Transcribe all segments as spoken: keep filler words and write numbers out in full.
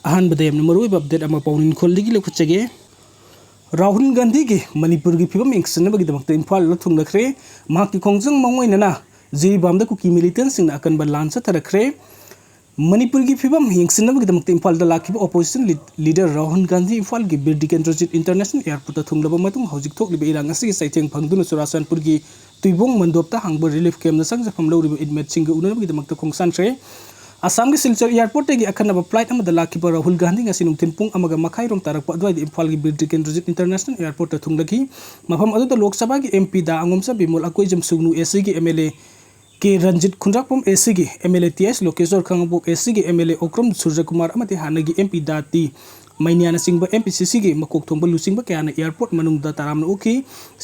ꯑꯍꯥꯟꯕꯗ ꯌꯥꯝꯅ ꯃꯔꯨꯑꯣꯏꯕ ꯑꯞꯗꯦꯠ ꯑꯃ ꯄꯥꯎꯅꯤꯡꯈꯣꯜꯗꯒꯤ ꯂꯧꯈꯠꯆꯒꯦ꯫ ꯔꯥꯍꯨꯜ ꯒꯥꯟꯙꯤꯒꯤ ꯃꯅꯤꯄꯨꯔꯒꯤ ꯐꯤꯕꯝ ꯌꯦꯡꯁꯤꯟꯅꯕꯒꯤꯗꯃꯛꯇ ꯏꯝꯐꯥꯜꯗ ꯊꯨꯡꯂꯈ꯭ꯔꯦ꯫ ꯃꯍꯥꯛꯀꯤ ꯈꯣꯡꯖꯪ ꯃꯥꯡꯑꯣꯏꯅꯅ ꯖꯤꯔꯤꯕꯥꯝꯗ ꯀꯨꯀꯤ ꯃꯤꯂꯤꯇꯦꯟꯁꯤꯡꯅ ꯑꯀꯟꯕ ꯂꯥꯟ ꯆꯠꯊꯔꯛꯈ꯭ꯔꯦ꯫ ꯃꯅꯤꯄꯨꯔꯒꯤ ꯐꯤꯕꯝ ꯌꯦꯡꯁꯤꯟꯅꯕꯒꯤꯗꯃꯛꯇ ꯏꯝꯐꯥꯜꯗ ꯂꯥꯛꯈꯤꯕ ꯑꯣꯄꯣꯖꯤꯁꯟ ꯂꯤ-, ꯂꯤꯗꯔ ꯔꯥꯍꯨꯜ ꯒꯥꯟꯙꯤ ꯏꯝꯐꯥꯜꯒꯤ ꯕꯤꯔ ꯇꯤꯀꯦꯟꯗ꯭ꯔꯖꯤꯠ ꯏꯟꯇꯔꯅꯦꯁꯅꯦꯜ ꯑꯦꯌꯔꯄꯣꯔꯠꯇ ꯊꯨꯡꯂꯕ ꯃꯇꯨꯡ, ꯍꯧꯖꯤꯛ ꯊꯣꯛꯂꯤꯕ ꯏꯔꯥꯡ ꯑꯁꯤꯒꯤ ꯆꯩꯊꯦꯡ ꯐꯪꯗꯨꯅ ꯆꯨꯔꯥꯆꯥꯟꯄꯨꯔꯒꯤ ꯇꯨꯏꯕꯣꯡ ꯃꯟꯗꯣꯞꯇ ꯍꯥꯡꯕ ꯔꯤꯂꯤꯐ ꯀꯦꯝꯞꯇ ꯆꯪꯖꯐꯝ ꯂꯧꯔꯤꯕ ꯏꯟꯃꯦꯠꯁꯤꯡꯒ ꯎꯅꯅꯕꯒꯤꯗꯃꯛꯇ ꯈꯣꯡꯁꯥꯟꯈ꯭ꯔꯦ꯫ ꯑꯁꯥꯝꯒꯤ ꯁꯤꯜꯆꯔ ꯑꯦꯌꯔꯄꯣꯔꯠꯇꯒꯤ ꯑꯈꯟꯅꯕ ꯐ꯭ꯂꯥꯏꯠ ꯑꯃꯗ ꯂꯥꯛꯈꯤꯕ ꯔꯥꯍꯨꯜ ꯒꯥꯟꯙꯤ ꯉꯁꯤ ꯅꯨꯡꯊꯤꯜ ꯄꯨꯡ ꯑꯃꯒ ꯃꯈꯥꯏꯔꯣꯝ ꯇꯥꯔꯛꯄ ꯑꯗꯨꯋꯥꯏꯗ ꯏꯝꯐꯥꯜꯒꯤ ꯕꯤꯔ ꯇꯤꯀꯦꯟꯗ꯭ꯔꯖꯤꯠ ꯏꯟꯇꯔꯅꯦꯁꯅꯦꯜ ꯑꯦꯌꯔꯄꯣꯔꯠꯇ ꯊꯨꯡꯂꯈꯤ꯫ ꯃꯐꯝ ꯑꯗꯨꯗ ꯂꯣꯛ ꯁꯚꯥꯒꯤ ꯑꯦꯝ ꯄꯤ ꯗꯥ ꯑꯉꯣꯝꯆꯥ ꯕꯤꯃꯣꯜ, ꯑꯀꯣꯏꯖꯝ ꯁꯨꯒꯅꯨ ꯑꯦ ꯁꯤꯒꯤ M L A K Ranjit, ꯈꯨꯟꯗ꯭ꯔꯥꯛꯄꯝ ꯑꯦ ꯁꯤꯒꯤ M L A T S Lokeshor, ꯈꯥꯉꯕꯣꯛ ꯑꯦ ꯁꯤꯒꯤ M L A Okram Surjakumar ꯑꯃꯗꯤ ꯍꯥꯟꯅꯒꯤ ꯑꯦꯝ ꯄꯤ ꯗꯥ ꯇꯤ ꯃꯩꯅ꯭ꯌꯥꯅꯆꯤꯡꯕ ꯑꯦꯝ ꯄꯤ ꯁꯤ ꯁꯤꯒꯤ ꯃꯀꯣꯛ ꯊꯣꯡꯕ ꯂꯨꯆꯤꯡꯕ ꯀꯌꯥꯅ ꯑꯦꯌꯔꯄꯣꯔꯠ ꯃꯅꯨꯡꯗ ꯇꯔꯥꯝꯅ ꯑꯣꯛꯈꯤ꯫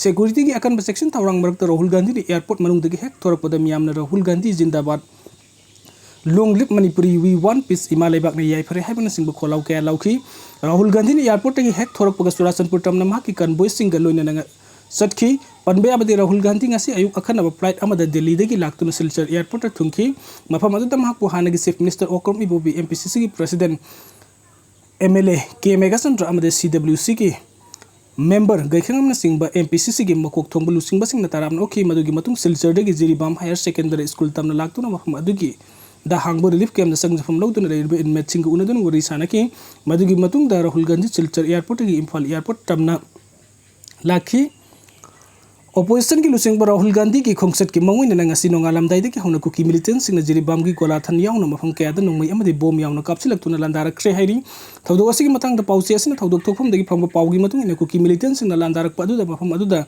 ꯁꯦꯀ꯭ꯌꯨꯔꯤꯇꯤꯒꯤ ꯑꯀꯟꯕ ꯆꯦꯛꯁꯤꯟ ꯊꯧꯔꯥꯡ ꯃꯔꯛꯇ ꯔꯥꯍꯨꯜ ꯒꯥꯟꯙꯤꯅ ꯑꯦꯌꯔꯄꯣꯔꯠ ꯃꯅꯨꯡꯗꯒꯤ ꯍꯦꯛ ꯊꯣꯔꯛꯄꯗ ꯃꯤꯌꯥꯝꯅ "Rahul Gandhi ꯖꯤꯟꯗꯥꯕꯥꯗ, Long Live Manipur, We Want Peace, ꯏꯃꯥ ꯂꯩꯕꯥꯛꯅ ꯌꯥꯏꯐꯔꯦ" ꯍꯥꯏꯕꯅꯆꯤꯡꯕ ꯈꯣꯜꯂꯥꯎ ꯀꯌꯥ ꯂꯥꯎꯈꯤ꯫ ꯔꯥꯍꯨꯜ ꯒꯥꯟꯙꯤꯅ ꯑꯦꯌꯔꯄꯣꯔꯠꯇꯒꯤ ꯍꯦꯛ ꯊꯣꯔꯛꯄꯒ ꯆꯨꯔꯥꯆꯥꯟꯄꯨꯔ ꯇꯝꯅ ꯃꯍꯥꯛꯀꯤ ꯀꯟꯚꯣꯏꯁꯤꯡꯒ ꯂꯣꯏꯅꯅ ꯉ-, ꯆꯠꯈꯤ꯫ ꯄꯟꯕ ꯌꯥꯕꯗꯤ, ꯔꯥꯍꯨꯜ ꯒꯥꯟꯙꯤ ꯉꯁꯤ ꯑꯌꯨꯛ ꯑꯈꯟꯅꯕ ꯐ꯭ꯂꯥꯏꯠ ꯑꯃꯗ ꯗꯦꯜꯂꯤꯗꯒꯤ ꯂꯥꯛꯇꯨꯅ ꯁꯤꯜꯆꯔ ꯑꯦꯌꯔꯄꯣꯔꯠꯇ ꯊꯨꯡꯈꯤ꯫ ꯃꯐꯝ ꯑꯗꯨꯗ ꯃꯍꯥꯛꯄꯨ ꯍꯥꯟꯅꯒꯤ chief minister Okram Ibobi, M P C ꯁꯤꯒꯤ president M L A K Meghachandra ꯑꯃꯗꯤ ꯁꯤ ꯗꯕ꯭ꯂꯤꯎ ꯁꯤꯒꯤ ꯃꯦꯝꯕꯔ ꯒꯩꯈꯪꯉꯝꯅꯆꯤꯡꯕ ꯑꯦꯝ ꯄꯤ ꯁꯤ ꯁꯤꯒꯤ ꯃꯀꯣꯛ ꯊꯣꯡꯕ ꯂꯨꯆꯤꯡꯕꯁꯤꯡꯅ ꯇꯔꯥꯝꯅ ꯑꯣꯛꯈꯤ꯫ ꯃꯗꯨꯒꯤ ꯃꯇꯨꯡ ꯁꯤꯜꯆꯔꯗꯒꯤ ꯖꯤꯔꯤꯕꯥꯝ ꯍꯥꯌꯔ ꯁꯦꯀꯦꯟꯗꯔꯤ ꯁ꯭ꯀꯨꯜ ꯇꯝꯅ ꯂꯥꯛꯇꯨꯅ ꯃꯐꯝ ꯑꯗꯨꯒꯤ ꯗ ꯍꯥꯡꯕ ꯔꯤꯂꯤꯐ ꯀꯦꯝꯞꯇ ꯆꯪꯖꯐꯝ ꯂꯧꯗꯨꯅ ꯂꯩꯔꯤꯕ ꯏꯟꯃꯦꯠꯁꯤꯡꯒ ꯎꯅꯗꯨꯅ ꯋꯥꯔꯤ ꯁꯥꯅꯈꯤ꯫ ꯃꯗꯨꯒꯤ ꯃꯇꯨꯡꯗ ꯔꯥꯍꯨꯜ ꯒꯥꯟꯙꯤ ꯁꯤꯜꯆꯔ ꯑꯦꯌꯔꯄꯣꯔꯠꯇꯒꯤ ꯏꯝꯐꯥꯜ ꯑꯦꯌꯔꯄꯣꯔꯠ ꯇꯝꯅ ꯂꯥꯛꯈꯤ꯫ ꯑꯣꯄꯣꯖꯤꯁꯟꯒꯤ ꯂꯨꯆꯤꯡꯕ ꯔꯥꯍꯨꯜ ꯒꯥꯟꯙꯤꯒꯤ ꯈꯣꯡꯆꯠꯀꯤ ꯃꯥꯡꯑꯣꯏꯅꯅ ꯉꯁꯤ ꯅꯣꯡꯉꯥꯜꯂꯝꯗꯥꯏꯗꯒꯤ ꯍꯧꯅ ꯀꯨꯀꯤ ꯃꯤꯂꯤꯇꯦꯟꯁꯤꯡꯅ ꯖꯤꯔꯤꯕꯥꯝꯒꯤ ꯒꯣꯂꯥꯊꯟ ꯌꯥꯎꯅ ꯃꯐꯝ ꯀꯌꯥꯗ ꯅꯣꯡꯃꯩ ꯑꯃꯗꯤ ꯕꯣꯝ ꯌꯥꯎꯅ ꯀꯥꯞꯁꯤꯜꯂꯛꯇꯨꯅ ꯂꯥꯟꯗꯥꯔꯛꯈ꯭ꯔꯦ ꯍꯥꯏꯔꯤ꯫ ꯊꯧꯗꯣꯛ ꯑꯁꯤꯒꯤ ꯃꯇꯥꯡꯗ ꯄꯥꯎꯆꯦ ꯑꯁꯤꯅ ꯊꯧꯗꯣꯛ ꯊꯣꯛꯐꯝꯗꯒꯤ ꯐꯪꯕ ꯄꯥꯎꯒꯤ ꯃꯇꯨꯡ ꯏꯟꯅ, ꯀꯨꯀꯤ ꯃꯤꯂꯤꯇꯦꯟꯁꯤꯡꯅ ꯂꯥꯟꯗꯥꯔꯛꯄ ꯑꯗꯨꯗ ꯃꯐꯝ ꯑꯗꯨꯗ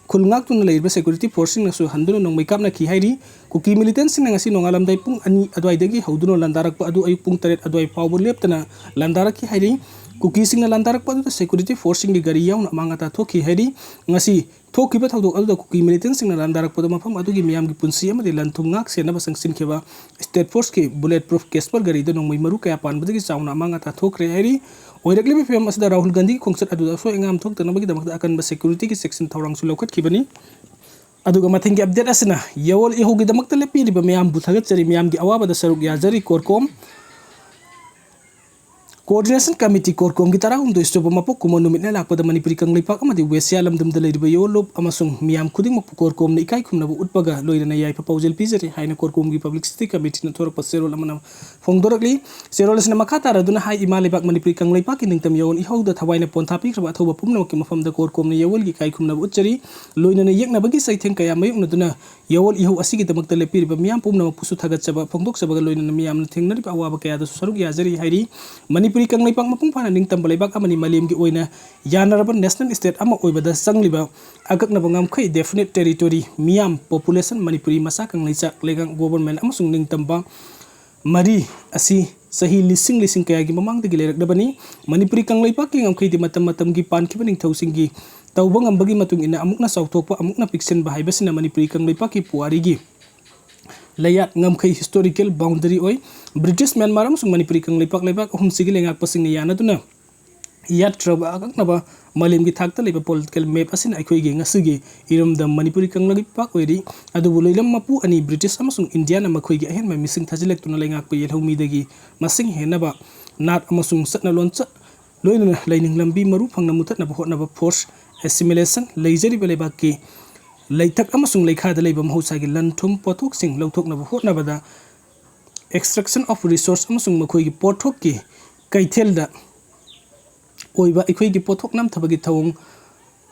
ꯈꯨꯜ ꯉꯥꯛꯇꯨꯅ ꯂꯩꯔꯤꯕ ꯁꯦꯀ꯭ꯌꯨꯔꯤꯇꯤ ꯐꯣꯔꯁꯁꯤꯡꯅꯁꯨ ꯍꯟꯗꯨꯅ ꯅꯣꯡꯃꯩ ꯀꯥꯞꯅꯈꯤ ꯍꯥꯏꯔꯤ꯫ ꯀꯨꯀꯤ ꯃꯤꯂꯤꯇꯦꯟꯁꯤꯡꯅ ꯉꯁꯤ ꯅꯣꯡꯉꯥꯜꯂꯝꯗꯥꯏ ꯄꯨꯡ ꯑꯅꯤ ꯑꯗꯨꯋꯥꯏꯗꯒꯤ ꯍꯧꯗꯨꯅ ꯂꯥꯟꯗꯥꯔꯛꯄ ꯑꯗꯨ ꯑꯌꯨꯛ ꯄꯨꯡ ꯇꯔꯦꯠ ꯑꯗꯨꯋꯥꯏ ꯐꯥꯎꯕ ꯂꯦꯞꯇꯅ ꯂꯥꯟꯗꯥꯔꯛꯈꯤ ꯍꯥꯏꯔꯤ꯫ ꯀꯨꯀꯤꯁꯤꯡꯅ ꯂꯥꯟꯗꯥꯔꯛꯄ ꯑꯗꯨꯗ ꯁꯦꯀ꯭ꯌꯨꯔꯤꯇꯤ ꯐꯣꯔꯁꯁꯤꯡꯒꯤ ꯒꯥꯔꯤ ꯌꯥꯎꯅ ꯑꯃꯥꯡ ꯑꯇꯥ ꯊꯣꯛꯈꯤ ꯍꯥꯏꯔꯤ꯫ ꯉꯁꯤ ꯊꯣꯛꯈꯤꯕ ꯊꯧꯗꯣꯛ ꯑꯗꯨꯗ ꯀꯨꯀꯤ ꯃꯤꯂꯤꯇꯦꯟꯁꯤꯡꯅ ꯂꯥꯟꯗꯥꯔꯛꯄꯗ ꯃꯐꯝ ꯑꯗꯨꯒꯤ ꯃꯤꯌꯥꯝꯒꯤ ꯄꯨꯟꯁꯤ ꯑꯃꯗꯤ ꯂꯟ ꯊꯨꯝ ꯉꯥꯛ ꯁꯦꯟꯅꯕ ꯆꯪꯁꯤꯟꯈꯤꯕ ꯁ꯭ꯇꯦꯠ ꯐꯣꯔꯁꯀꯤ ꯕꯨꯂꯦꯠ ꯄ꯭ꯔꯨꯐ ꯀꯦꯁꯄꯔ ꯒꯥꯔꯤꯗ ꯅꯣꯡꯃꯩ ꯃꯔꯨ ꯀꯌꯥ ꯄꯥꯟꯕꯗꯒꯤ ꯆꯥꯎꯅ ꯑꯃꯥꯡ ꯑꯇꯥ ꯊꯣꯛꯈ꯭ꯔꯦ ꯍꯥꯏꯔꯤ꯫ ꯑꯣꯏꯔꯛꯂꯤꯕ ꯐꯤꯕꯝ ꯑꯁꯤꯗ ꯔꯥꯍꯨꯜ ꯒꯥꯟꯙꯤꯒꯤ ꯈꯣꯡꯆꯠ ꯑꯗꯨꯗ ꯑꯁꯣꯏ ꯑꯉꯥꯝ ꯊꯣꯛꯇꯅꯕꯒꯤꯗꯃꯛꯇ ꯑꯀꯟꯕ ꯁꯦꯀ꯭ꯌꯨꯔꯤꯇꯤꯒꯤ ꯆꯦꯛꯁꯤꯟ ꯊꯧꯔꯥꯡꯁꯨ ꯂꯧꯈꯠꯈꯤꯕꯅꯤ꯫ ꯑꯗꯨꯒ ꯃꯊꯪꯒꯤ ꯑꯞꯗꯦꯠ ꯑꯁꯤꯅ ꯌꯥꯑꯣꯜ ꯏꯍꯧꯒꯤꯗꯃꯛꯇ ꯂꯦꯞꯄꯤꯔꯤꯕ ꯃꯤꯌꯥꯝꯕꯨ ꯊꯥꯒꯠꯆꯔꯤ, ꯃꯤꯌꯥꯝꯒꯤ ꯑꯋꯥꯕꯗ ꯁꯔꯨꯛ ꯌꯥꯖꯔꯤ, ꯀꯣꯔꯀꯣꯝ꯫ Coordination Committee ꯀꯣꯔꯀꯣꯝꯒꯤ ꯇꯔꯥꯍꯨꯝꯗꯣꯏ ꯁꯨꯕ ꯃꯄꯣꯛ ꯀꯨꯝꯑꯣꯟ ꯅꯨꯃꯤꯠꯅ ꯂꯥꯛꯄꯗ ꯃꯅꯤꯄꯨꯔꯤ ꯀꯪꯂꯩꯄꯥꯛ ꯑꯃꯗꯤ ꯋꯦꯁꯤꯌꯥ ꯂꯝꯗꯝꯗ ꯂꯩꯔꯤꯕ ꯌꯣꯜꯂꯨꯞ ꯑꯃꯁꯨꯡ ꯃꯤꯌꯥꯝ ꯈꯨꯗꯤꯡꯃꯛꯄꯨ ꯀꯣꯔꯀꯣꯝꯅ ꯏꯀꯥꯏ ꯈꯨꯝꯅꯕ ꯎꯠꯄꯒ ꯂꯣꯏꯅꯅ ꯌꯥꯏꯐ ꯄꯥꯎꯖꯦꯜ ꯄꯤꯖꯔꯤ ꯍꯥꯏꯅ ꯀꯣꯔꯀꯣꯝꯒꯤ Publicity Committeeꯅ ꯊꯣꯔꯛꯄ ꯆꯦꯔꯣꯜ ꯑꯃꯅ ꯐꯣꯡꯗꯣꯔꯛꯂꯤ꯫ ꯆꯦꯔꯣꯜ ꯑꯁꯤꯅ ꯃꯈꯥ ꯇꯥꯔꯗꯨꯅ ꯍꯥꯏ, ꯏꯃꯥ ꯂꯩꯕꯥꯛ ꯃꯅꯤꯄꯨꯔꯤ ꯀꯪꯂꯩꯄꯥꯛꯀꯤ ꯅꯤꯡꯇꯝ ꯌꯥꯑꯣꯟ ꯏꯍꯧꯗ ꯊꯋꯥꯏꯅ ꯄꯣꯟꯊꯥ ꯄꯤꯈ꯭ꯔꯕ ꯑꯊꯧꯕ ꯄꯨꯝꯅꯃꯛꯀꯤ ꯃꯐꯝꯗ ꯀꯣꯔꯀꯣꯝꯅ ꯌꯥꯑꯣꯜꯒꯤ ꯏꯀꯥꯏ ꯈꯨꯝꯅꯕ ꯎꯠꯆꯔꯤ꯫ ꯂꯣꯏꯅꯅ ꯌꯦꯛꯅꯕꯒꯤ ꯆꯩꯊꯦꯡ ꯀꯌꯥ ꯃꯥꯌꯣꯛꯅꯗꯨꯅ ꯌꯥꯑꯣꯜ ꯏꯍꯧ ꯑꯁꯤꯒꯤꯗꯃꯛꯇ ꯂꯦꯞꯄꯤꯔꯤꯕ ꯃꯤꯌꯥꯝ ꯄꯨꯝꯅꯃꯛꯄꯨꯁꯨ ꯊꯥꯒꯠꯆꯕ ꯐꯣꯡꯗꯣꯛꯆꯕꯒ ꯂꯣꯏꯅꯅ ꯃꯤꯌꯥꯝꯅ ꯊꯦꯡꯅꯔꯤꯕ ꯑꯋꯥꯕ ꯀꯌꯥꯗꯁꯨ ꯁꯔꯨꯛ ꯌꯥꯖꯔꯤ ꯍꯥꯏꯔꯤ꯫ ꯃꯅꯤꯄꯨꯔꯤ ꯀꯪꯂꯩꯄꯥꯛ ꯃꯄꯨꯡ ꯐꯥꯅ ꯅꯤꯡꯇꯝꯕ ꯂꯩꯕꯥꯛ ꯑꯃꯅꯤ꯫ ꯃꯥꯂꯦꯝꯒꯤ ꯑꯣꯏꯅ ꯌꯥꯅꯔꯕ national state ꯑꯃ ꯑꯣꯏꯕꯗ ꯆꯪꯂꯤꯕ ꯑꯀꯛꯅꯕ ꯉꯝꯈꯩ, definite territory, ꯃꯤꯌꯥꯝ, population, ꯃꯅꯤꯄꯨꯔꯤ ꯃꯆꯥ ꯀꯪꯂꯩꯆꯥꯛ, ꯂꯩꯉꯥꯛ, government ꯑꯃꯁꯨꯡ ꯅꯤꯡꯇꯝꯕ ꯃꯔꯤ ꯑꯁꯤ ꯆꯍꯤ ꯂꯤꯁꯤꯡ ꯂꯤꯁꯤꯡ ꯀꯌꯥꯒꯤ ꯃꯃꯥꯡꯗꯒꯤ ꯂꯩꯔꯛꯂꯕꯅꯤ꯫ ꯃꯅꯤꯄꯨꯔꯤ ꯀꯪꯂꯩꯄꯥꯛꯀꯤ ꯉꯝꯈꯩꯗꯤ ꯃꯇꯝ ꯃꯇꯝꯒꯤ ꯄꯥꯟꯈꯤꯕ ꯅꯤꯡꯊꯧꯁꯤꯡꯒꯤ ꯇꯧꯕ ꯉꯝꯕꯒꯤ ꯃꯇꯨꯡ ꯏꯟꯅ ꯑꯃꯨꯛꯅ ꯆꯥꯎꯊꯣꯛꯄ, ꯑꯃꯨꯛꯅ ꯄꯤꯛꯁꯤꯟꯕ ꯍꯥꯏꯕꯁꯤꯅ ꯃꯅꯤꯄꯨꯔꯤ ꯀꯪꯂꯩꯄꯥꯛꯀꯤ ꯄꯨꯋꯥꯔꯤꯒꯤ ꯂꯩꯌꯥꯠ ꯉꯝꯈꯩ, historical boundary, ꯑꯣꯏ꯫ ꯕ꯭ꯔꯤꯇꯤꯁ, ꯃ꯭ꯌꯥꯟꯃꯥꯔ ꯑꯃꯁꯨꯡ ꯃꯅꯤꯄꯨꯔꯤ ꯀꯪꯂꯩꯄꯥꯛ ꯂꯩꯕꯥꯛ ꯑꯍꯨꯝꯁꯤꯒꯤ ꯂꯩꯉꯥꯛꯄꯁꯤꯡꯅ ꯌꯥꯅꯗꯨꯅ ꯌꯥꯠꯇ꯭ꯔꯕ ꯑꯀꯛꯅꯕ ꯃꯥꯂꯦꯝꯒꯤ ꯊꯥꯛꯇ ꯂꯩꯕ political map ꯑꯁꯤꯅ ꯑꯩꯈꯣꯏꯒꯤ ꯉꯁꯤꯒꯤ ꯏꯔꯝꯗꯝ ꯃꯅꯤꯄꯨꯔꯤ ꯀꯪꯂꯩꯄꯥꯛ ꯑꯣꯏꯔꯤ꯫ ꯑꯗꯨꯕꯨ ꯂꯣꯏꯂꯝ ꯃꯄꯨ ꯑꯅꯤ, ꯕ꯭ꯔꯤꯇꯤꯁ ꯑꯃꯁꯨꯡ ꯏꯟꯗꯤꯌꯥꯅ ꯃꯈꯣꯏꯒꯤ ꯑꯍꯦꯟꯕ ꯃꯤꯁꯤꯡ ꯊꯥꯖꯤꯜꯂꯛꯇꯨꯅ ꯂꯩꯉꯥꯛꯄ ꯌꯦꯜꯍꯧꯃꯤꯗꯒꯤ ꯃꯁꯤꯡ ꯍꯦꯟꯅꯕ, ꯅꯥꯠ ꯑꯃꯁꯨꯡ ꯆꯠꯅ ꯂꯣꯟꯆꯠ, ꯂꯣꯏꯅꯅ ꯂꯥꯏꯅꯤꯡ ꯂꯝꯕꯤ ꯃꯔꯨ ꯐꯪꯅ ꯃꯨꯊꯠꯅꯕ ꯍꯣꯠꯅꯕ, force assimilation, ꯂꯩꯖꯔꯤꯕ ꯂꯩꯕꯥꯛꯀꯤ ꯂꯩꯊꯛ ꯑꯃꯁꯨꯡ ꯂꯩꯈꯥꯗ ꯂꯩꯕ ꯃꯍꯧꯁꯥꯒꯤ ꯂꯟ ꯊꯨꯝ ꯄꯣꯠꯊꯣꯛꯁꯤꯡ ꯂꯧꯊꯣꯛꯅꯕ ꯍꯣꯠꯅꯕꯗ, extraction of resource ꯑꯃꯁꯨꯡ ꯃꯈꯣꯏꯒꯤ ꯄꯣꯠꯊꯣꯛꯀꯤ ꯀꯩꯊꯦꯜꯗ ꯑꯣꯏꯕ ꯑꯩꯈꯣꯏꯒꯤ ꯄꯣꯠꯊꯣꯛ ꯅꯝꯊꯕꯒꯤ ꯊꯧꯑꯣꯡ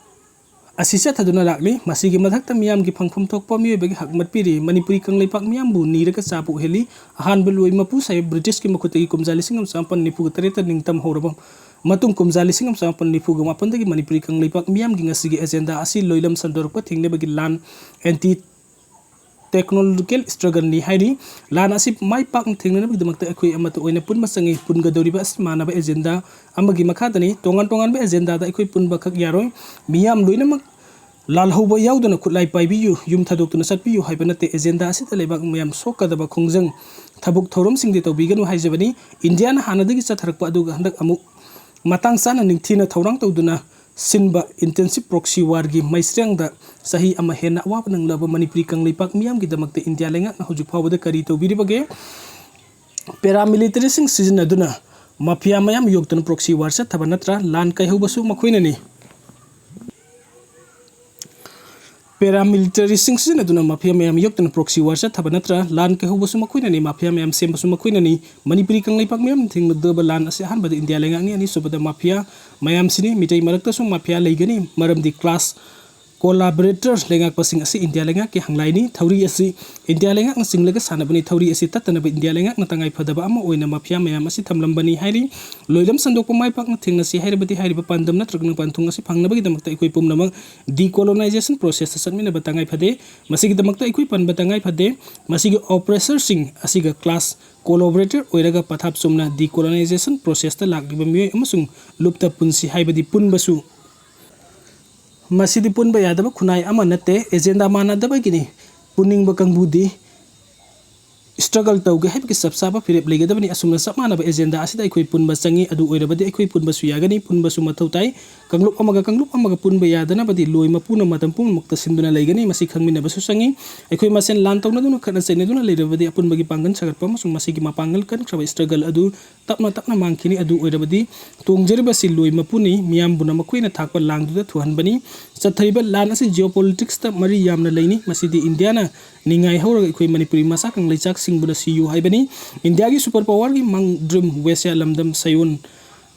ꯑꯁꯤ ꯆꯠꯊꯗꯨꯅ ꯂꯥꯛꯂꯤ꯫ ꯃꯁꯤꯒꯤ ꯃꯊꯛꯇ ꯃꯤꯌꯥꯝꯒꯤ ꯐꯪꯐꯝ ꯊꯣꯛꯄ ꯃꯤꯑꯣꯏꯕꯒꯤ ꯍꯛ ꯃꯠꯄꯤꯔꯤ꯫ ꯃꯅꯤꯄꯨꯔꯤ ꯀꯪꯂꯩꯄꯥꯛ ꯃꯤꯌꯥꯝꯕꯨ ꯅꯤꯔꯒ ꯆꯥꯕ ꯑꯣꯏꯍꯜꯂꯤ꯫ ꯑꯍꯥꯟꯕ ꯂꯣꯏ ꯃꯄꯨ ꯁꯥꯍꯦꯕ ꯕ꯭ꯔꯤꯇꯤꯁꯀꯤ ꯃꯈꯨꯠꯇꯒꯤ ꯀꯨꯝꯖꯥ ꯂꯤꯁꯤꯡ ꯑꯃ ꯆꯃꯥꯄꯟ ꯅꯤꯐꯨꯒ ꯇꯔꯦꯠꯇ ꯅꯤꯡꯇꯝ ꯍꯧꯔꯕ ꯃꯇꯨꯡ, ꯀꯨꯝꯖꯥ ꯂꯤꯁꯤꯡ ꯑꯃ ꯆꯃꯥꯄꯟ ꯅꯤꯐꯨꯒ ꯃꯥꯄꯟꯗꯒꯤ ꯃꯅꯤꯄꯨꯔꯤ ꯀꯪꯂꯩꯄꯥꯛ ꯃꯤꯌꯥꯝꯒꯤ ꯉꯁꯤꯒꯤ agenda ꯑꯁꯤ ꯂꯣꯏꯂꯝ ꯁꯟꯗꯣꯔꯛꯄ ꯊꯤꯡꯅꯕꯒꯤ ꯂꯥꯟ, anti technological struggleꯅꯤ ꯍꯥꯏꯔꯤ꯫ ꯂꯥꯟ ꯑꯁꯤ ꯃꯥꯏ ꯄꯥꯛꯅ ꯊꯦꯡꯅꯅꯕꯒꯤꯗꯃꯛꯇ ꯑꯩꯈꯣꯏ ꯑꯃꯠꯇ ꯑꯣꯏꯅ ꯄꯨꯟꯕ ꯆꯪꯏ꯫ ꯄꯨꯟꯒꯗꯧꯔꯤꯕ ꯑꯁꯤ ꯃꯥꯟꯅꯕ agenda ꯑꯃꯒꯤ ꯃꯈꯥꯗꯅꯤ꯫ ꯇꯣꯉꯥꯟ ꯇꯣꯉꯥꯟꯕ agendaꯗ ꯑꯩꯈꯣꯏ ꯄꯨꯟꯕꯈꯛ ꯌꯥꯔꯣꯏ꯫ ꯃꯤꯌꯥꯝ ꯂꯣꯏꯅꯃꯛ ꯂꯥꯜꯍꯧꯕ ꯌꯥꯎꯗꯅ ꯈꯨꯠꯂꯥꯏ ꯄꯥꯏꯕꯤꯌꯨ, ꯌꯨꯝ ꯊꯥꯗꯣꯛꯇꯨꯅ ꯆꯠꯄꯤꯌꯨ ꯍꯥꯏꯕ ꯅꯠꯇꯦ꯫ Agenda ꯑꯁꯤꯗ ꯂꯩꯕꯥꯛ ꯃꯌꯥꯝ ꯁꯣꯛꯀꯗꯕ ꯈꯣꯡꯖꯪ ꯊꯕꯛ ꯊꯧꯔꯝꯁꯤꯡꯗꯤ ꯇꯧꯕꯤꯒꯅꯨ ꯍꯥꯏꯖꯕꯅꯤ꯫ ꯏꯟꯗꯤꯌꯥꯅ ꯍꯥꯟꯅꯗꯒꯤ ꯆꯠꯊꯔꯛꯄ ꯑꯗꯨꯒ ꯍꯟꯗꯛ ꯑꯃꯨꯛ ꯃꯇꯥꯡ ꯆꯥꯅ ꯅꯤꯡꯊꯤꯅ ꯊꯧꯔꯥꯡ ꯇꯧꯗꯨꯅ ꯁꯤꯟꯕ intensive proxy warꯒꯤ ꯃꯩꯁ꯭ꯔꯦꯡꯗ ꯆꯍꯤ ꯑꯃ ꯍꯦꯟꯅ ꯑꯋꯥꯕ ꯅꯪꯂꯕ ꯃꯅꯤꯄꯨꯔꯤ ꯀꯪꯂꯩꯄꯥꯛ ꯃꯤꯌꯥꯝꯒꯤꯗꯃꯛꯇ ꯏꯟꯗꯤꯌꯥ ꯂꯩꯉꯥꯛꯅ ꯍꯧꯖꯤꯛ ꯐꯥꯎꯕꯗ ꯀꯔꯤ ꯇꯧꯕꯤꯔꯤꯕꯒꯦ? Paramilitaryꯁꯤꯡ ꯁꯤꯖꯤꯟꯅꯗꯨꯅ ꯃꯥꯐꯤꯌꯥ ꯃꯌꯥꯝ ꯌꯣꯛꯇꯨꯅ proxy war ꯆꯠꯊꯕ ꯅꯠꯇ꯭ꯔꯥ ꯂꯥꯟ ꯀꯩꯍꯧꯕꯁꯨ ꯃꯈꯣꯏꯅꯅꯤ꯫ Paramilitaryꯁꯤꯡ ꯁꯤꯖꯤꯟꯅꯗꯨꯅ ꯃꯥꯐꯤꯌꯥ ꯃꯌꯥꯝ ꯌꯣꯛꯇꯨꯅ proxy war ꯆꯠꯊꯕ ꯅꯠꯇ꯭ꯔꯥ ꯂꯥꯟ ꯀꯩꯍꯧꯕꯁꯨ ꯃꯈꯣꯏꯅꯅꯤ, ꯃꯥꯐꯤꯌꯥ ꯃꯌꯥꯝ ꯁꯦꯝꯕꯁꯨ ꯃꯈꯣꯏꯅꯅꯤ꯫ ꯃꯅꯤꯄꯨꯔꯤ ꯀꯪꯂꯩꯄꯥꯛ ꯃꯤꯌꯥꯝꯅ ꯊꯦꯡꯅꯗꯕ ꯂꯥꯟ ꯑꯁꯤ ꯑꯍꯥꯟꯕꯗ ꯏꯟꯗꯤꯌꯥ ꯂꯩꯉꯥꯛꯅꯤ, ꯑꯅꯤꯁꯨꯕꯗ ꯃꯥꯐꯤꯌꯥ ꯃꯌꯥꯝꯁꯤꯅꯤ꯫ ꯃꯤꯇꯩ ꯃꯔꯛꯇꯁꯨ ꯃꯥꯐꯤꯌꯥ ꯂꯩꯒꯅꯤ, ꯃꯔꯝꯗꯤ class collaborator ꯂꯩꯉꯥꯛꯄꯁꯤꯡ ꯑꯁꯤ ꯏꯟꯗꯤꯌꯥ ꯂꯩꯉꯥꯛꯀꯤ ꯍꯪꯂꯥꯏꯅꯤ꯫ ꯊꯧꯔꯤ ꯑꯁꯤ ꯏꯟꯗꯤꯌꯥ ꯂꯩꯉꯥꯛꯅ ꯆꯤꯡꯂꯒ ꯁꯥꯟꯅꯕꯅꯤ꯫ ꯊꯧꯔꯤ ꯑꯁꯤ ꯇꯠꯇꯅꯕ ꯏꯟꯗꯤꯌꯥ ꯂꯩꯉꯥꯛꯅ ꯇꯉꯥꯏ ꯐꯗꯕ ꯑꯃ ꯑꯣꯏꯅ ꯃꯥꯐꯤꯌꯥ ꯃꯌꯥꯝ ꯑꯁꯤ ꯊꯝꯂꯝꯕꯅꯤ ꯍꯥꯏꯔꯤ꯫ ꯂꯣꯏꯂꯝ ꯁꯟꯗꯣꯛꯄ ꯃꯥꯏ ꯄꯥꯛꯅ ꯊꯦꯡꯅꯁꯤ ꯍꯥꯏꯔꯕꯗꯤ ꯍꯥꯏꯔꯤꯕ ꯄꯥꯟꯗꯝ ꯅꯠꯇ꯭ꯔꯒꯅ ꯄꯟꯊꯨꯡ ꯑꯁꯤ ꯐꯪꯅꯕꯒꯤꯗꯃꯛꯇ ꯑꯩꯈꯣꯏ ꯄꯨꯝꯅꯃꯛ decolonization processꯇ ꯆꯠꯃꯤꯟꯅꯕ ꯇꯉꯥꯏ ꯐꯗꯦ꯫ ꯃꯁꯤꯒꯤꯗꯃꯛꯇ ꯑꯩꯈꯣꯏ ꯄꯟꯕ ꯇꯉꯥꯏ ꯐꯗꯦ꯫ ꯃꯁꯤꯒꯤ oppressorꯁꯤꯡ ꯑꯁꯤꯒ class collaborator ꯑꯣꯏꯔꯒ ꯄꯊꯥꯞ ꯆꯨꯝꯅ decolonization processꯇ ꯂꯥꯛꯂꯤꯕ ꯃꯤꯑꯣꯏ ꯑꯃꯁꯨꯡ ꯂꯨꯞꯇ ꯄꯨꯟꯁꯤ ꯍꯥꯏꯕꯗꯤ ꯄꯨꯟꯕꯁꯨ꯫ ꯃꯁꯤꯗꯤ ꯄꯨꯟꯕ ꯌꯥꯗꯕ ꯈꯨꯟꯅꯥꯏ ꯑꯃ ꯅꯠꯇꯦ꯫ Agenda ꯃꯥꯟꯅꯗꯕꯒꯤꯅꯤ꯫ ꯄꯨꯟꯅꯤꯡꯕ ꯀꯥꯡꯕꯨꯗꯤ struggle ꯇꯧꯒꯦ ꯍꯥꯏꯕꯒꯤ ꯆꯞ ꯆꯥꯕ ꯐꯤꯔꯦꯞ ꯂꯩꯒꯗꯕꯅꯤ꯫ ꯑꯁꯨꯝꯅ ꯆꯞ ꯃꯥꯟꯅꯕ agenda ꯑꯁꯤꯗ ꯑꯩꯈꯣꯏ ꯄꯨꯟꯕ ꯆꯪꯏ꯫ ꯑꯗꯨ ꯑꯣꯏꯔꯕꯗꯤ ꯑꯩꯈꯣꯏ ꯄꯨꯟꯕꯁꯨ ꯌꯥꯒꯅꯤ, ꯄꯨꯟꯕꯁꯨ ꯃꯊꯧ ꯇꯥꯏ꯫ ꯀꯥꯡꯂꯨꯞ ꯑꯃꯒ ꯀꯥꯡꯂꯨꯞ ꯑꯃꯒ ꯄꯨꯟꯕ ꯌꯥꯗꯅꯕꯗꯤ ꯂꯣꯏ ꯃꯄꯨꯅ ꯃꯇꯝ ꯄꯨꯝꯅꯃꯛꯇ ꯁꯤꯟꯗꯨꯅ ꯂꯩꯒꯅꯤ꯫ ꯃꯁꯤ ꯈꯪꯃꯤꯟꯅꯕꯁꯨ ꯆꯪꯏ꯫ ꯑꯩꯈꯣꯏ ꯃꯁꯦꯟ ꯂꯥꯟ ꯇꯧꯅꯗꯨꯅ, ꯈꯠꯅ ꯆꯩꯅꯗꯨꯅ ꯂꯩꯔꯕꯗꯤ ꯑꯄꯨꯟꯕꯒꯤ ꯄꯥꯡꯒꯜ ꯁꯥꯒꯠꯄ ꯑꯃꯁꯨꯡ ꯃꯁꯤꯒꯤ ꯃꯄꯥꯡꯒꯜ ꯀꯟꯈ꯭ꯔꯕ struggle ꯑꯗꯨ ꯇꯞꯅ ꯇꯞꯅ ꯃꯥꯡꯈꯤꯅꯤ꯫ ꯑꯗꯨ ꯑꯣꯏꯔꯕꯗꯤ ꯇꯣꯡꯖꯔꯤꯕꯁꯤ ꯂꯣꯏ ꯃꯄꯨꯅꯤ꯫ ꯃꯤꯌꯥꯝꯕꯨꯅ ꯃꯈꯣꯏꯅ ꯊꯥꯛꯄ ꯂꯥꯡꯗꯨꯗ ꯊꯨꯍꯟꯕꯅꯤ꯫ ꯆꯠꯊꯔꯤꯕ ꯂꯥꯟ ꯑꯁꯤ geopoliticsꯇ ꯃꯔꯤ ꯌꯥꯝꯅ ꯂꯩꯅꯤ꯫ ꯃꯁꯤꯗꯤ ꯏꯟꯗꯤꯌꯥꯅ ꯅꯤꯡꯉꯥꯏ ꯍꯧꯔꯒ ꯑꯩꯈꯣꯏ ꯃꯅꯤꯄꯨꯔꯤ ꯃꯆꯥ ꯀꯪꯂꯩꯆꯥꯛꯁꯤꯡꯕꯨꯅ ꯁꯤꯌꯨ ꯍꯥꯏꯕꯅꯤ꯫ ꯏꯟꯗꯤꯌꯥꯒꯤ super powerꯒꯤ ꯃꯥꯡꯗ꯭ꯔꯤꯝ ꯋꯦꯁ꯭ꯌꯥ ꯂꯝꯗꯝ ꯁꯌꯣꯟ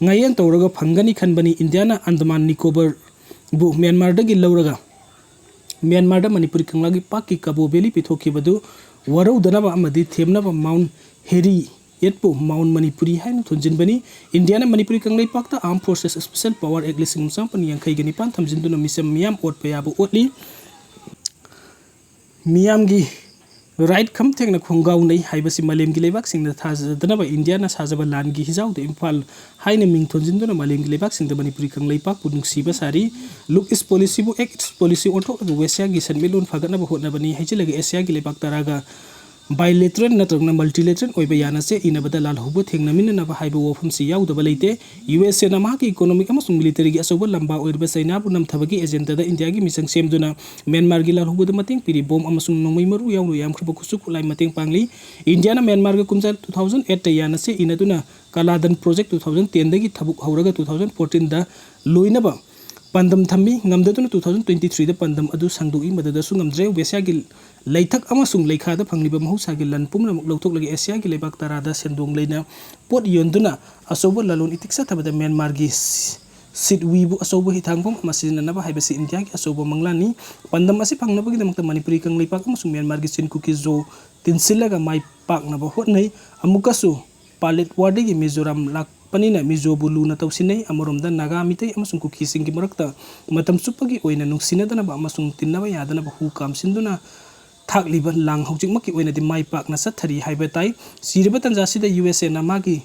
ꯉꯥꯌꯦꯟ ꯇꯧꯔꯒ ꯐꯪꯒꯅꯤ ꯈꯟꯕꯅꯤ꯫ ꯏꯟꯗꯤꯌꯥꯅ ꯑꯟꯗꯃꯥꯟ ꯅꯤꯀꯣꯕꯔꯕꯨ ꯃ꯭ꯌꯥꯟꯃꯥꯔꯗꯒꯤ ꯂꯧꯔꯒ ꯃ꯭ꯌꯥꯟꯃꯥꯔꯗ ꯃꯅꯤꯄꯨꯔꯤ ꯀꯪꯂꯩꯄꯥꯛꯀꯤ ꯀꯕꯣ ꯚꯦꯂꯤ ꯄꯤꯊꯣꯛꯈꯤꯕꯗꯨ ꯋꯥꯔꯧꯗꯅꯕ ꯑꯃꯗꯤ ꯊꯦꯝꯅꯕ ꯃꯥꯎꯟ ꯍꯦꯔꯤꯌꯦꯠꯄꯨ ꯃꯥꯎꯟ ꯃꯅꯤꯄꯨꯔꯤ ꯍꯥꯏꯅ ꯊꯣꯟꯖꯤꯟꯕꯅꯤ꯫ ꯏꯟꯗꯤꯌꯥꯅ Manipuri ꯀꯪꯂꯩꯄꯥꯛꯇ Armed Forces Special Power Act ꯂꯤꯁꯤꯡ ꯑꯃ ꯆꯥꯃꯥꯄꯟ ꯌꯥꯡꯈꯩꯒ ꯅꯤꯄꯥꯟ ꯊꯝꯖꯤꯟꯗꯨꯅ ꯃꯤꯆꯝ ꯃꯤꯌꯥꯝ ꯑꯣꯠꯄ ꯌꯥꯕ ꯑꯣꯠꯂꯤ꯫ ꯃꯤꯌꯥꯝꯒꯤ right ꯈꯝ ꯊꯦꯡꯅ ꯈꯣꯡꯒꯥꯎꯅꯩ ꯍꯥꯏꯕꯁꯤ ꯃꯥꯂꯦꯝꯒꯤ ꯂꯩꯕꯥꯛꯁꯤꯡꯅ ꯊꯥꯖꯗꯅꯕ ꯏꯟꯗꯤꯌꯥꯅ ꯁꯥꯖꯕ ꯂꯥꯟꯒꯤ ꯍꯤꯖꯥꯎꯗ ꯏꯝꯐꯥꯜ ꯍꯥꯏꯅ ꯃꯤꯡ ꯊꯣꯟꯖꯤꯟꯗꯨꯅ ꯃꯥꯂꯦꯝꯒꯤ ꯂꯩꯕꯥꯛꯁꯤꯡꯗ ꯃꯅꯤꯄꯨꯔꯤ ꯀꯪꯂꯩꯄꯥꯛꯄꯨ ꯅꯨꯡꯁꯤꯕ ꯁꯥꯔꯤ꯫ Look East policyꯕꯨ Act East policy ꯑꯣꯟꯊꯣꯛꯂꯒ ꯋꯦꯁ꯭ꯌꯥꯒꯤ ꯁꯦꯟꯃꯤꯠꯂꯣꯟ ꯐꯒꯠꯅꯕ ꯍꯣꯠꯅꯕꯅꯤ꯫ ꯍꯩꯖꯤꯜꯂꯒ ꯑꯦꯁꯤꯌꯥꯒꯤ ꯂꯩꯕꯥꯛ ꯇꯔꯥꯒ bilateral ꯅꯠꯇ꯭ꯔꯒꯅ multilateral ꯑꯣꯏꯕ ꯌꯥꯅꯁꯦ ꯏꯅꯕꯗ ꯂꯥꯜꯍꯧꯕ ꯊꯦꯡꯅꯃꯤꯟꯅꯅꯕ ꯍꯥꯏꯕ ꯋꯥꯐꯝꯁꯤ ꯌꯥꯎꯗꯕ ꯂꯩꯇꯦ꯫ USAꯅ ꯃꯍꯥꯛꯀꯤ economic ꯑꯃꯁꯨꯡ militaryꯒꯤ ꯑꯆꯧꯕ ꯂꯝꯕꯥ ꯑꯣꯏꯔꯤꯕ ꯆꯩꯅꯥꯕꯨ ꯅꯝꯊꯕꯒꯤ agendaꯗ ꯏꯟꯗꯤꯌꯥꯒꯤ ꯃꯤꯆꯪ ꯁꯦꯝꯗꯨꯅ ꯃ꯭ꯌꯥꯟꯃꯥꯔꯒꯤ ꯂꯥꯜꯍꯧꯕꯗ ꯃꯇꯦꯡ ꯄꯤꯔꯤ꯫ Bomb ꯑꯃꯁꯨꯡ ꯅꯣꯡꯃꯩ ꯃꯔꯨ ꯌꯥꯎꯅ ꯌꯥꯝꯈ꯭ꯔꯕ ꯈꯨꯠꯁꯨ ꯈꯨꯠꯂꯥꯏ ꯃꯇꯦꯡ ꯄꯥꯡꯂꯤ꯫ ꯏꯟꯗꯤꯌꯥꯅ ꯃ꯭ꯌꯥꯟꯃꯥꯔꯒ ꯀꯨꯝꯖꯥ two thousand eightꯇ ꯌꯥꯅꯁꯦ ꯏꯅꯗꯨꯅ Kaladan project two thousand ten ꯗꯒꯤ ꯊꯕꯛ ꯍꯧꯔꯒ two thousand fourteen ꯗ ꯂꯣꯏꯅꯕ ꯄꯥꯟꯗꯝ ꯊꯝꯃꯤ꯫ ꯉꯝꯗꯗꯨꯅ two thousand twenty three ꯗ ꯄꯥꯟꯗꯝ ꯑꯗꯨ ꯁꯥꯡꯗꯣꯛꯏ꯫ ꯃꯗꯨꯗꯁꯨ ꯉꯝꯗ꯭ꯔꯦ꯫ ꯋꯦꯁꯤꯌꯥꯒꯤ ꯂꯩꯊꯛ ꯑꯃꯁꯨꯡ ꯂꯩꯈꯥꯗ ꯐꯪꯂꯤꯕ ꯃꯍꯧꯁꯥꯒꯤ ꯂꯟ ꯄꯨꯝꯅꯃꯛ ꯂꯧꯊꯣꯛꯂꯒ ꯑꯦꯁꯤꯌꯥꯒꯤ ꯂꯩꯕꯥꯛ ꯇꯔꯥꯗ ꯁꯦꯟꯗꯣꯡ ꯂꯩꯅ ꯄꯣꯠ ꯌꯣꯟꯗꯨꯅ ꯑꯆꯧꯕ ꯂꯂꯣꯟ ꯏꯇꯤꯛ ꯆꯠꯊꯕꯗ ꯃ꯭ꯌꯥꯟꯃꯥꯔꯒꯤ ꯁꯤꯠꯋꯤꯕꯨ ꯑꯆꯧꯕ ꯍꯤꯊꯥꯡꯐꯝ ꯑꯃ ꯁꯤꯖꯤꯟꯅꯅꯕ ꯍꯥꯏꯕꯁꯤ ꯏꯟꯗꯤꯌꯥꯒꯤ ꯑꯆꯧꯕ ꯃꯪꯂꯥꯟꯅꯤ꯫ ꯄꯥꯟꯗꯝ ꯑꯁꯤ ꯐꯪꯅꯕꯒꯤꯗꯃꯛꯇ ꯃꯅꯤꯄꯨꯔꯤ ꯀꯪꯂꯩꯄꯥꯛ ꯑꯃꯁꯨꯡ ꯃ꯭ꯌꯥꯟꯃꯥꯔꯒꯤ ꯆꯤꯟ ꯀꯨꯀꯤ ꯖꯣ ꯇꯤꯟꯁꯤꯜꯂꯒ ꯃꯥꯏ ꯄꯥꯛꯅꯕ ꯍꯣꯠꯅꯩ꯫ ꯑꯃꯨꯛꯀꯁꯨ ꯄꯥꯂꯦꯠ ꯋꯥꯔꯗꯒꯤ ꯃꯤꯖꯣꯔꯥꯝ ꯂꯥꯛꯄꯅꯤꯅ ꯃꯤꯖꯣꯕꯨ ꯂꯨꯅ ꯇꯧꯁꯤꯟꯅꯩ꯫ ꯑꯃꯔꯣꯝꯗ ꯅꯥꯒꯥ, ꯃꯤꯇꯩ ꯑꯃꯁꯨꯡ ꯀꯨꯀꯤꯁꯤꯡꯒꯤ ꯃꯔꯛꯇ ꯃꯇꯝ ꯆꯨꯞꯄꯒꯤ ꯑꯣꯏꯅ ꯅꯨꯡꯁꯤꯅꯗꯅꯕ ꯑꯃꯁꯨꯡ ꯇꯤꯟꯅꯕ ꯌꯥꯗꯅꯕ ꯍꯨ ꯀꯥꯝꯁꯤꯟꯗꯨꯅ ꯊꯥꯛꯂꯤꯕ ꯂꯥꯡ ꯍꯧꯖꯤꯛꯃꯛꯀꯤ ꯑꯣꯏꯅꯗꯤ ꯃꯥꯏ ꯄꯥꯛꯅ ꯆꯠꯊꯔꯤ ꯍꯥꯏꯕ ꯇꯥꯏ꯫ ꯆꯤꯔꯕ ꯇꯥꯟꯖꯥꯁꯤꯗ ꯌꯨ ꯑꯦꯁ ꯑꯦꯅ ꯃꯥꯒꯤ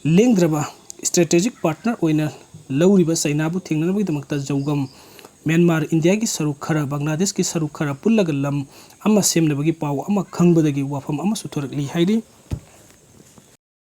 ꯂꯦꯡꯗ꯭ꯔꯕ strategic partner ꯑꯣꯏꯅ ꯂꯧꯔꯤꯕ ꯆꯩꯅꯥꯕꯨ ꯊꯦꯡꯅꯅꯕꯒꯤꯗꯃꯛꯇ ꯖꯧꯒꯝ, ꯃ꯭ꯌꯥꯟꯃꯥꯔ, ꯏꯟꯗꯤꯌꯥꯒꯤ ꯁꯔꯨꯛ ꯈꯔ, ꯕꯪꯒ꯭ꯂꯥꯗꯦꯁꯀꯤ ꯁꯔꯨꯛ ꯈꯔ ꯄꯨꯜꯂꯒ ꯂꯝ ꯑꯃ ꯁꯦꯝꯅꯕꯒꯤ ꯄꯥꯎ ꯑꯃ ꯈꯪꯕꯗꯒꯤ ꯋꯥꯐꯝ ꯑꯃꯁꯨ ꯊꯣꯔꯛꯂꯤ ꯍꯥꯏꯔꯤ꯫